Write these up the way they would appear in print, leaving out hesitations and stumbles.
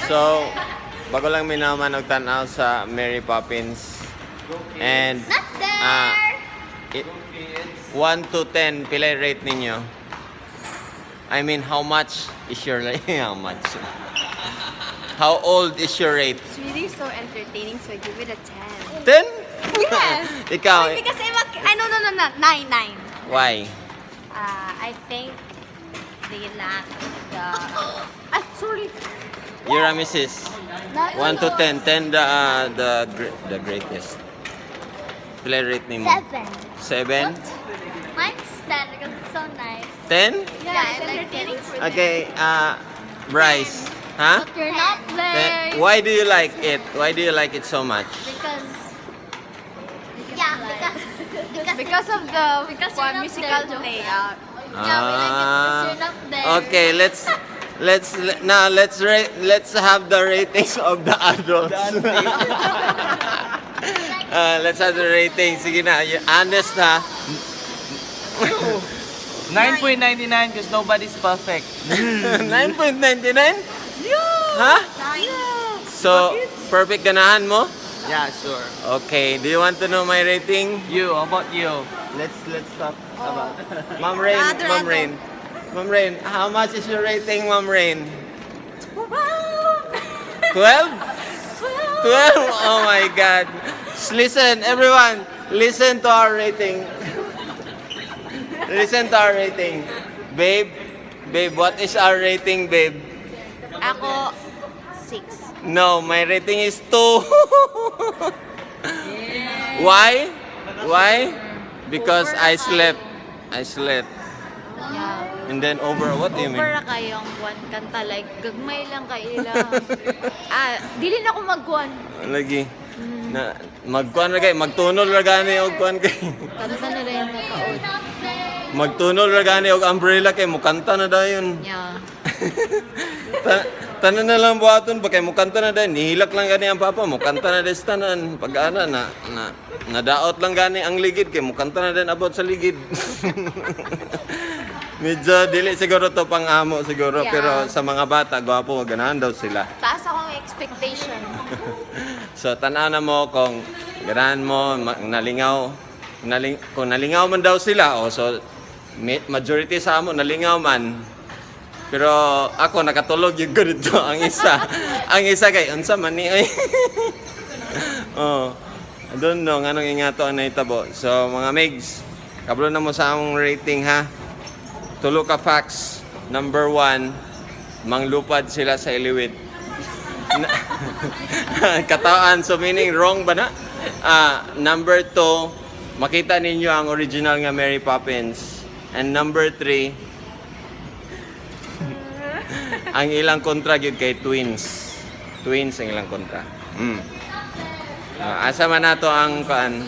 So, bago lang mi naman og tan-aw sa Mary Poppins. And Not there! Ah, 1 to 10, pila rate ninyo? I mean, how much is your how much? How old is your rate? It's really so entertaining, so I give it a 10. 10? Yes! Ikaw, Wait, because I'm a, I no, 9, 9. Why? I think they lack the. Ah, sorry. You're a missus. 1 to 10. 10 the greatest. Pila rate nimo? 7. 7? Mine's 10 because it's so nice. 10? Yeah, Yeah, it's I like entertaining it. for them. Okay, Bryce. Huh? But you're not there. Then, why do you like it? Why do you like it so much? Because. Yeah, because Because of the Because one you're not musical there, Joe. layout. Yeah, we like it because you're not there. Okay, let's now let's have the ratings of the adults. Let's have the ratings. Sige na, honest ha. 9.99 because nobody's perfect. 9.99? Yeah. Ha? So, perfect ganahan mo? Yeah, sure. Okay, do you want to know my rating? You, how about you? Let's talk about Ma'am Rain, Ma'am Rain. Ma'am Rain, how much is your rating, Ma'am Rain? 12? 12? 12? Oh my God. Listen, everyone, listen to our rating. Listen to our rating. Babe, babe, what is our rating, babe? Ako, 6. No, my rating is 2. Why? Why? Because I slept. I slept. Yeah. And then over, what do you mean? Over ra kayong kuan kanta, like gagmay lang kay ila. Ah, dili na ko magkuan. Lagi. Na magkuan ra kay, magtunol ra gani og kuan kay. Kanta na rin kakaod. Magtunol ra gani og umbrella kay mukanta na dayon. Yeah. Tanan na lang buhaton pa kay mukanta na dayon. Nihilak lang gani ang papa, mukanta na dayon sa tanan. Pag ana na na nadaot lang gani ang ligid kay mukanta na dayon about sa ligid. Medyo dili siguro to pang amo siguro, pero sa mga bata gwapo, ganahan daw sila. Taas akong expectation. So tanaw na mo kung ganahan mo, nalingaw kung nalingaw man daw sila, oh, so majority sa amo nalingaw man. Pero ako nakatulog yung ganito ang isa. Ang isa kay unsa man ni ay. Oh. I don't know nganong ingato ang nahitabo. So mga migs, kabalo na mo sa among rating ha. Tulo ka facts. Number 1, manglupad sila sa iliwit. Kataan, so meaning wrong ba na? Ah, number 2, makita ninyo ang original nga Mary Poppins. And number 3, ang ilang kontra gyud kay twins. Twins ang ilang kontra. Ah, asa man nato ang kuan?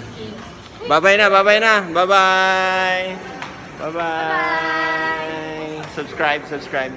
Bye-bye na, bye-bye na. Bye-bye. Bye-bye. Subscribe, subscribe.